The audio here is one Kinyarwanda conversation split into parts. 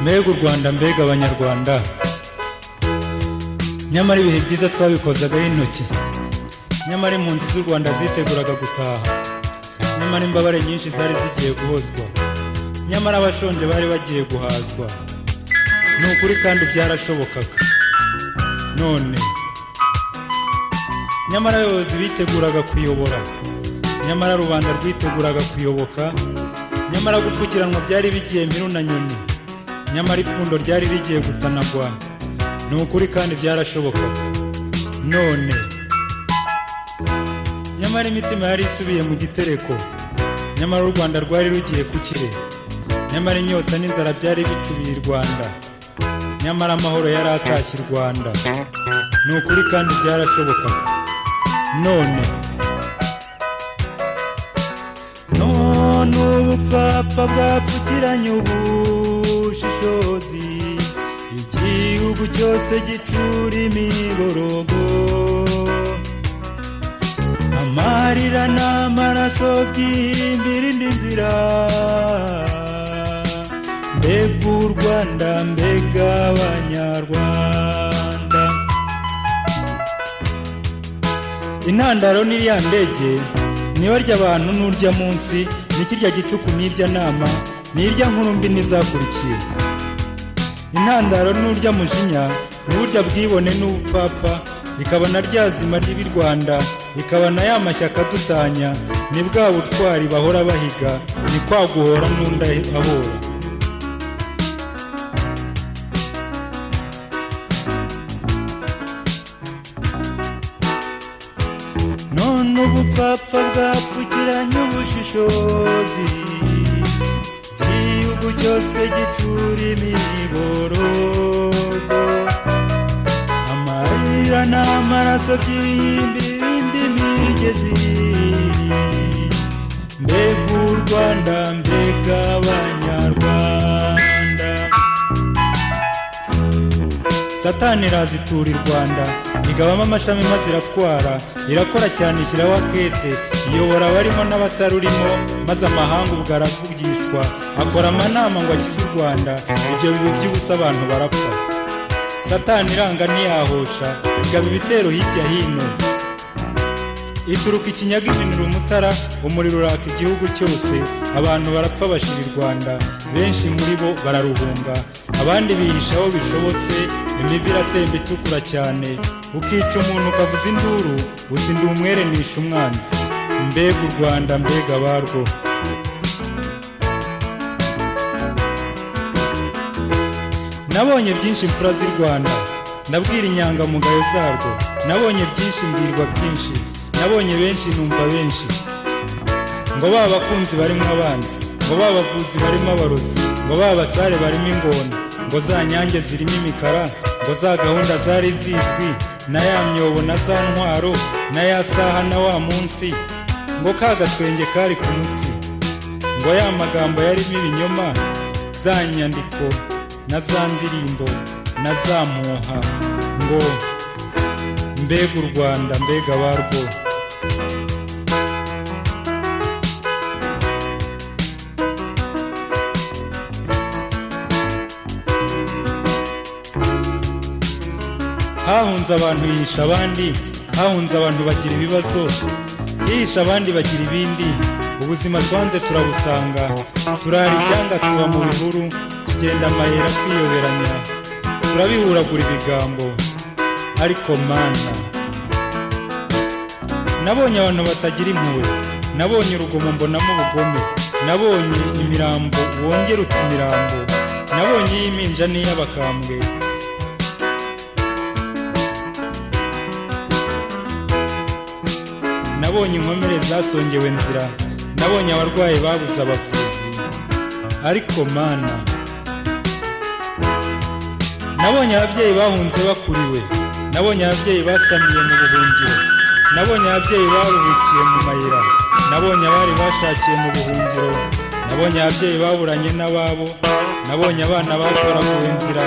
Mbega u Rwanda, mbega Abanyarwanda! Nyamara ibihe byiza twabikozagaho intoki, nyamara impunzi z'u Rwanda ziteguraga gutaha, nyamara imbabare nyinshi zari zigiye guhozwa, nyamara abashonje bari bagiye guhazwa. Ni ukuri kandi byarashobokaga. None nyamara abayobozi biteguraga kuyobora, nyamara rubanda rwiteguraga kuyoboka, nyamara gupfukiranwa byari bigiye mpiru na nyoni, nyamara ipfundo ryari rigiye gutanagwa. Ni ukuri kandi byarashobokaga. None nyamara imitima yari isubiye mu gitereko, nyamara u Rwanda rwari rugiye kukire, nyamara inyota n'inzara byari bicubiye i Rwanda, nyamara amahoro yari atashye i Rwanda. Ni ukuri kandi byarashobokaga. None none ubupfapfa bwapfukiranye ubushishozi, igihugu cyose gicura imiborogo, amarira n'amaraso byimbira indi nzira. Mbega u Rwanda, mbega Abanyarwanda! Intandaro n'iriya ndege, nibarya abantu n'urya munsi, ni kirya gicuku n'irya nama, n'irya nkuru mbi n'izakurikiye. Intandaro n'urya mujinya, n'urya bwibone n'ubupfapfa, ikaba na rya zima ry'i Rwanda, ikaba na ya mashyaka adutanya, ni bwa butwari bahora bahiga, ni kwa guhora n'undi ahora. None ubupfapfa bwapfukiranye ubushishozi, igihugu cyose gicura imiborogo, amarira n'amaraso byihimbira indi migezi. Mbega u Rwanda, mbega Abanyarwanda! Satani irazitura i Rwanda, igabamo amashami maze iratwara, irakora cyane ishyiraho akete, iyobora abarimo n'abatarurimo, maze amahanga ubwo aravugishwa, akora amanama ngo akize u Rwanda. Ibyo bibi by'ubusa, abantu barapfa. Satani iranga ntiyahosha, igaba ibitero hirya hino, ituruka ikinyaga iminura umutara, umuriro uraka igihugu cyose, abantu barapfa bashira i Rwanda, benshi muri bo bararuhunga, abandi bihisha aho bishobotse. Imivu iratemba itukura cyane, ukica umuntu ukavuza induru uti ndi umwere nishe umwanzi. Mbega u Rwanda, mbega abarwo! Nabonye byinshi imfura z'i Rwanda, ndabwira inyangamugayo zarwo. Nabonye byinshi, mbwirwa byinshi, nabonye benshi, numva benshi. Ngo ba bakunzi barimo abanzi, ngo ba bavuzi barimo abarozi, ngo ba basare barimo ingona, ngo za nyange zirimo imikara, ngo za gahunda zari zizwi, na ya myobo na za ntwaro, na ya saha na wa munsi, ngo ka gatwenge kari ku mutsi, ngo ya magambo yarimo ibinyoma, za nyandiko na za ndirimbo na za mpuha. Ngo mbega u Rwanda, mbega abarwo! Hahunze abantu yihisha abandi, hahunze abantu bagira ibibazo, hihisha abandi bagira ibindi. Ubuzima twanze turabusanga, turara icyanga tuba mu bihuru, tugenda amayera twiyoberanya, turabihuragura ibigambo. Ariko Mana, nabonye abantu batagira impuhwe, nabonye urugomo mbonamo ubugome, nabonye imirambo wongera uta imirambo, nabonye iy'impinja n'iy'abakambwe. Nabonye inkomere zasongewe nzira, nabonye abarwayi babuze abavuzi. Ariko Mana, nabonye ababyeyi bahunze bakuriwe, nabonye ababyeyi basamiye mu buhungiro, nabonye ababyeyi baruhukiye mu mayira, nabonye abari bashakiye mu buhungiro, nabonye ababyeyi baburanye n'ababo, nabonye abana batoraguwe inzira,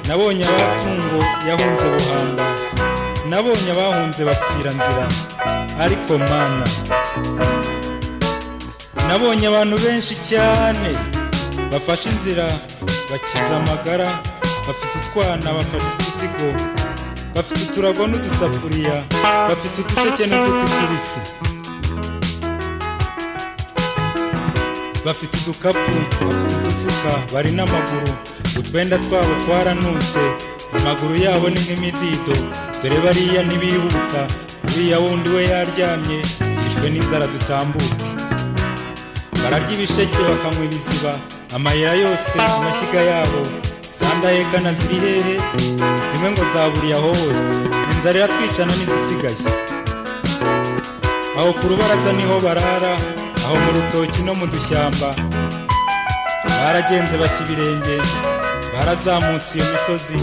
nabonye abatungo yahunze buhamba, nabonye abahunze bapfira nzira. Ariko Mana, nabonye abantu benshi cyane. Bafashe inzira bakiza amagara, bafite utwana, bafashe udusigo, bafite uturago n'udusafuriya, bafite uduseke n'uduti tubisi, bafite udukapu, bafite udufuka, bari n'amaguru, utwenda twabo twaranutse, amaguru yabo ni nk'imidido. Dore bariya ntibihuta, uriya wundi we yaryamye, yishwe n'inzara dutambuke. Bararya ibisheke bakanywa ibiziba, amayira yose amashyiga yabo. Zandahekana ziri hehe? Zimwe ngo zaburiye aho hose, inzara iratwicana n'izisigaye. Aho ku rubaraza niho barara, aho mu rutoki no mu dushyamba. Baragenze bashya ibirenge, barazamutse iyo misozi.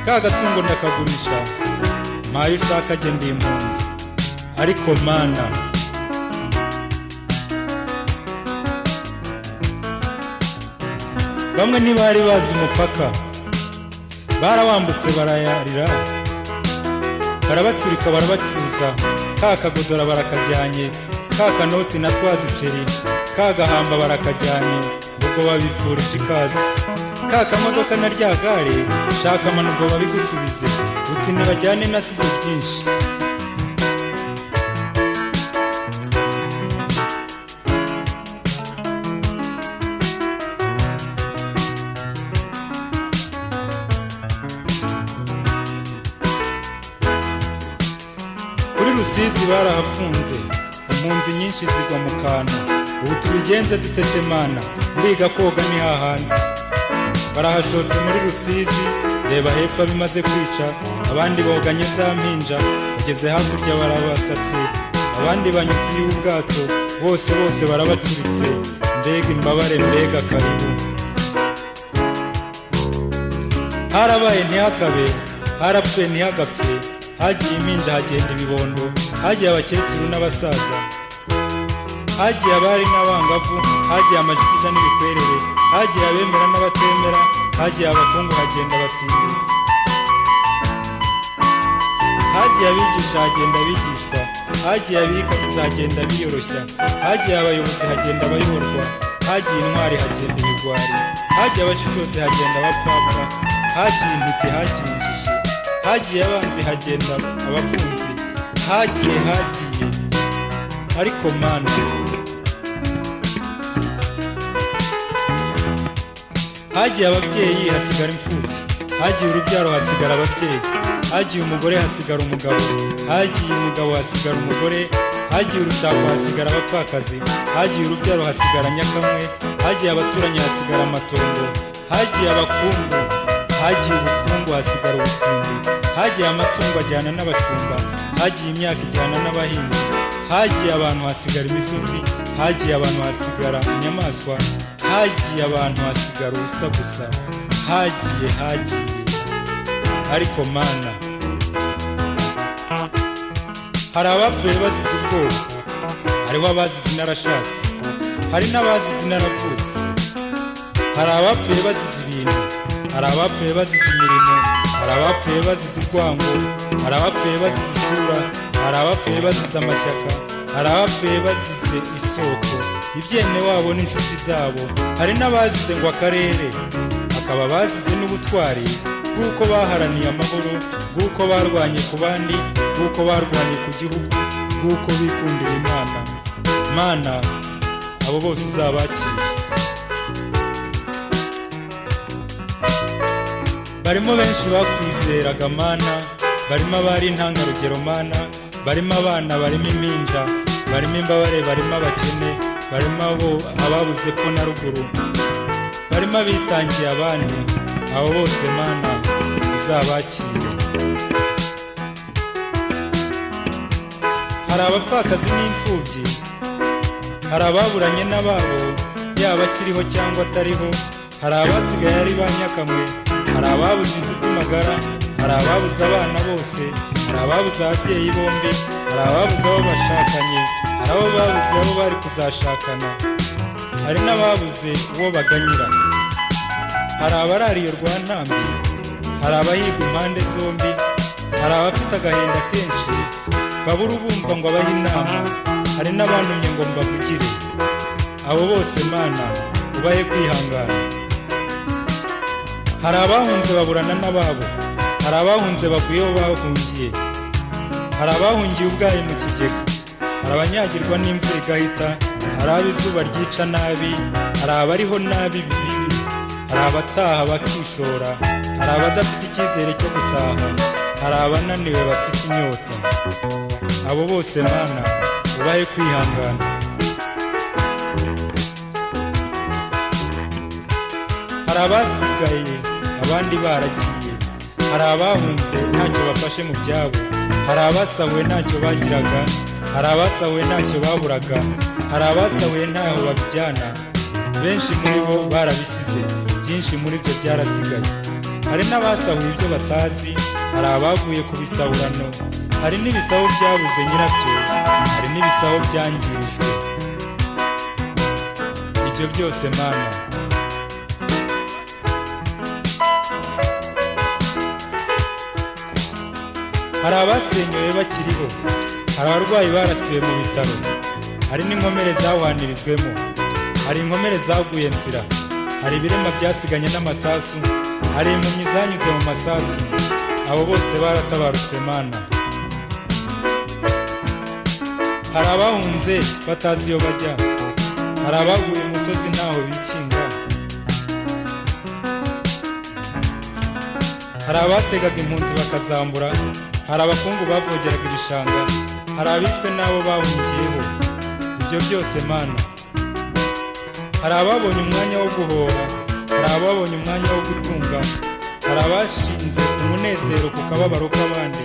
Ka gatungo ndakagurisha, mpaye ushaka jye ndi impunzi. Ariko Mana, bamwe ntibari bazi umupaka, barawambutse barayarira, barabacurika barabacuza, ka kagodora barakajyanye, ka kanoti na twa duceri, ka gahamba barakajyanye, ubwo babifurije ikaze. Ka kamodoka na rya gare, shaka amanugo babigusubize, uti ntibajyane nasize byinshi. Kuri Rusizi barahafunze, impunzi nyinshi zigwa mu kantu. Ubu tubigenze dutete Mana, ndiga koga ni hahandi. Barahashotse muri Rusizi, reba hepfo bimaze kwica, abandi boganye za mpinja, bageze hakurya barabasatse, abandi banyuze y'ubwato, bose bose barabacuritse. Mbega imbabare, mbega karibu. Harabaye ntihakabe, harapfuye ntihagapfe, hagiye impinja hagenda ibibondo, hagiye abakecuru n'abasaza, hagiye abari n'abangavu, hagiye amajyiza n'ibikwerere, hagiye abemera n'abatemera, hagiye abakungu hagenda abatindi, hagiye abigisha hagenda abigishwa, hagiye abikamiza hagenda abiyoroshya, hagiye abayobozi hagenda abayoborwa, hagiye intwari hagenda ibigwari, hagiye abashishozi hagenda abapfapfa, hagiye intiti hagiye injiji, hagiye abanzi hagenda abakunzi, hagiye hagiye. Ariko Mana, hagiye ababyeyi hasigara imfubyi, hagiye urubyaro hasigara ababyeyi, hagiye umugore hasigara umugabo, hagiye umugabo hasigara umugore, hagiye urushako hasigara abapfakazi, hagiye urubyaro hasigara nyakamwe, hagiye abaturanyi hasigara amatongo, hagiye abakungu, hagiye ubukungu hasigara ubukungu, hagiye amatungo ajyana n'abashumba, hagiye imyaka ijyana n'abahinzi, hagiye abantu hasigara imisozi, hagiye abantu hasigara inyamaswa, hagiye abantu hasigara ubusa gusa, hagiye hagiye. Ariko Mana, hari abapfuye bazize ubwoko, hariho abazize inarashatse, hari n'abazize inaravutse, hari abapfuye bazize ibintu, hari abapfuye bazize imirimo, hari abapfuye bazize urwango, hari abapfuye bazize isura, hari abapfuye bazize amashyaka, hari abapfuye bazize isoko, ibyene wabo n'inshuti zabo, hari n'abazize ngo akarere, hakaba bazize n'ubutwari bw'uko baharaniye amahoro, bw'uko barwanye ku bandi, bw'uko barwanye ku gihugu, bw'uko bikundira Imana. Mana, abo bose uzabakire. Barimo benshi bakwizeraga Mana, barimo abari intangarugero Mana, barimo abana, barimo impinja, barimo imbabare, barimo abakene, barimo abo ababuze ko na ruguru, barimo abitangiye abandi. Abo bose Mana uzabakire. Hari abapfakazi n'imfubyi, hari ababuranye n'ababo, yaba akiriho cyangwa atariho, hari abasigaye ari ba nyakamwe, hari ababuze inshuti magara, hari ababuze abana bose, hari ababuze ababyeyi bombi, hari ababuze abo bashakanye, hari abo babuze abo bari kuzashakana, hari n'ababuze uwo baganyira, hari abarariye rwa ntambi, hari abahiga impande zombi, hari abafite agahinda kenshi babura ubumva ngo abahe inama, hari n'abantumye ngo mbavugire. Abo bose Mana ubahe kwihangana. Hari abahunze baburana n'ababo, hari abahunze bavuye aho bahungiye, hari abahungiye ubwayi mu kigega, hari abanyagirwa n'imvura igahita, hari abo izuba ryica nabi, hari abariho nabi bibi, hari abataha bakishora, hari abadafite icyizere cyo gutaha, hari abananiwe bafite inyota. Abo bose Mana ubahe kwihangana. Hari abasigaye abandi baragiye, hari abahunze ntacyo bafashe mu byabo, hari abasahuwe ntacyo bagiraga, hari abasahuwe ntacyo baburaga, hari abasahuwe ntaho babijyana. Benshi muri bo barabisize, byinshi muri byo byarasigaye. Hari n'abasahuye ibyo batazi, hari abavuye ku bisahurano, hari n'ibisahu byabuze nyirabyo, hari n'ibisahu byangirijwe. Ibyo byose Mana. Hari abasenyewe bakiriho, hari abarwayi barasiwe mu bitaro, hari n'inkomere zawanirijwemo, hari inkomere zaguye nzira, hari ibirema byasiganye n'amasasu, hari impumyi zanyuze mu masasu. Abo bose baratabarutse Mana. Hari abahunze batazi iyo bajya, hari abaguye umusozi ntaho bikinga, hari abategaga impunzi bakazambura, hari abakungu bavogeraga ibishanga, hari abishwe n'abo bahungiyeho. Ibyo byose Mana. Hari ababonye umwanya wo guhora, hari ababonye umwanya wo gutunga, hari abashinze umunezero ku kababaro k'abandi,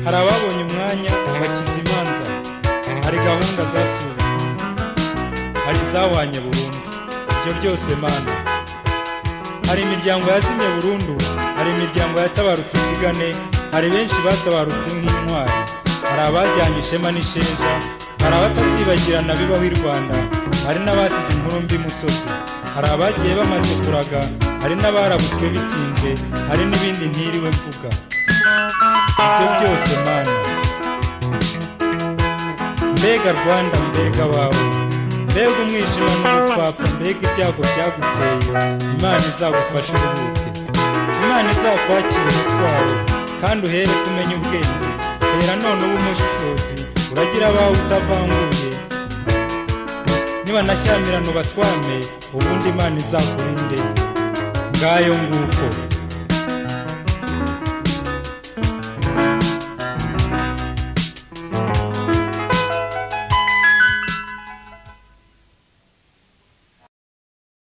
hari ababonye umwanya bakiza imanza, hari gahunda zasubitswe, hari izahwanye burundu. Ibyo byose Mana. Hari imiryango yazimye burundu, hari imiryango yatabarutse isigane, hari benshi batabarutse nk'intwari, hari abajyanye ishema n'isheja, hari abatazibagirana bibaho i Rwanda, hari n'abasize inkuru mbi musozi, hari abagiye bamaze kuraga, hari n'abarabutswe bitinze, hari n'ibindi ntiriwe mvuga. Ibyo byose Mana. Mbega Rwanda, mbega wawe, mbega umwijima n'ubupfapfa, mbega ibyago byaguteye. Imana izagufashe uruhuke, Imana izakwakira umutwaro, kandi uhere kumenya ubwenge. Hera none ube umushishozi, uragira abawe utavanguye, nibanashyamirana ubatwame, ubundi Imana izakurinde. Ngayo nguko.